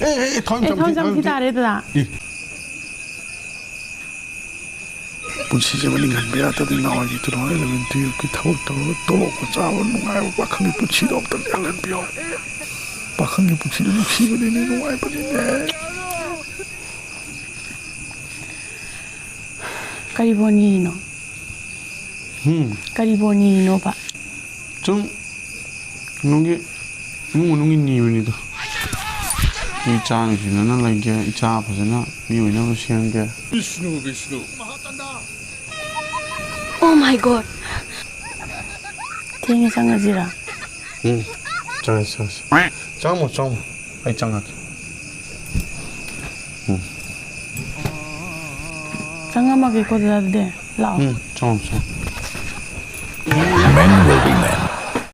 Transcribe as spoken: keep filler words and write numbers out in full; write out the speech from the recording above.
ꯑꯦ, ꯑꯦ, ꯑꯦ, ꯊꯝ, ꯑꯦ, ꯊꯝ, ꯊꯝ, ꯊꯝ, ꯊꯝ, ꯊꯤ ꯊꯝ꯫ ꯇꯥꯔꯦ ꯑꯗꯨꯗ꯫ ꯑꯦ꯫ ꯄꯨꯟꯁꯤꯁꯦ ꯃꯅꯤꯡ ꯍꯟꯕ ꯌꯥꯗꯕꯅꯤ꯫ ꯅꯍꯥꯟꯋꯥꯏꯒꯤ ꯇꯨ ꯊꯥꯎꯖꯟ ꯏꯂꯚꯦꯟ ꯇꯨꯌꯦꯜꯞꯀꯤ ꯊꯕꯛ ꯇꯧꯔꯒ ꯇꯣꯂꯣꯞꯀ ꯆꯥꯕ ꯅꯨꯡꯉꯥꯏꯕ ꯄꯥꯈꯪꯒꯤ ꯄꯨꯟꯁꯤꯗꯣ ꯑꯝꯇ ꯍꯜꯍꯟꯕꯤꯌꯣ꯫ ꯄꯥꯈꯪꯒꯤ ꯄꯨꯟꯁꯤꯗꯣ ꯅꯨꯡꯁꯤꯕꯅꯤꯅꯦ, ꯅꯨꯡꯉꯥꯏꯕꯅꯤꯅꯦ꯫ ꯀꯔꯤ ꯕꯣꯟ ꯌꯦꯡꯉꯤꯅꯣ? ꯎꯝ꯫ ꯀꯔꯤ ꯕꯣꯟ ꯌꯦꯡꯉꯤꯅꯣꯕ? ꯁꯨꯝ ꯀꯩꯅꯣꯒꯤ ꯏꯃꯨꯡ ꯃꯅꯨꯡꯒꯤ ꯅꯤꯕꯅꯤꯗ꯫ ꯏꯆꯥ ꯅꯨꯡꯁꯤꯅꯅ ꯂꯩꯒꯦ, ꯏꯆꯥ ꯐꯖꯅ ꯃꯤ ꯑꯣꯏꯅꯕ ꯁꯦꯝꯒꯦ꯫ Bishnu, Bishnu. Oh my God! ꯊꯦꯡꯉꯦ, ꯆꯪꯉꯁꯤꯔꯥ? ꯎꯝ, ꯆꯪꯉꯁꯤ, ꯆꯪꯉꯁꯤ꯫ ꯆꯪꯉꯝꯃꯣ, ꯆꯪꯉꯝꯃꯣ꯫ ꯑꯩ ꯆꯪꯉꯛꯀꯦ꯫ ꯎꯝ꯫ ꯆꯪꯉꯝꯃꯒꯦꯀꯣ, ꯗꯗꯥ, ꯑꯗꯨꯗꯤ ꯂꯥꯛꯑꯣ꯫ ꯎꯝ, ꯆꯪꯉꯝꯃꯣ, ꯆꯪꯉꯝꯃꯣ꯫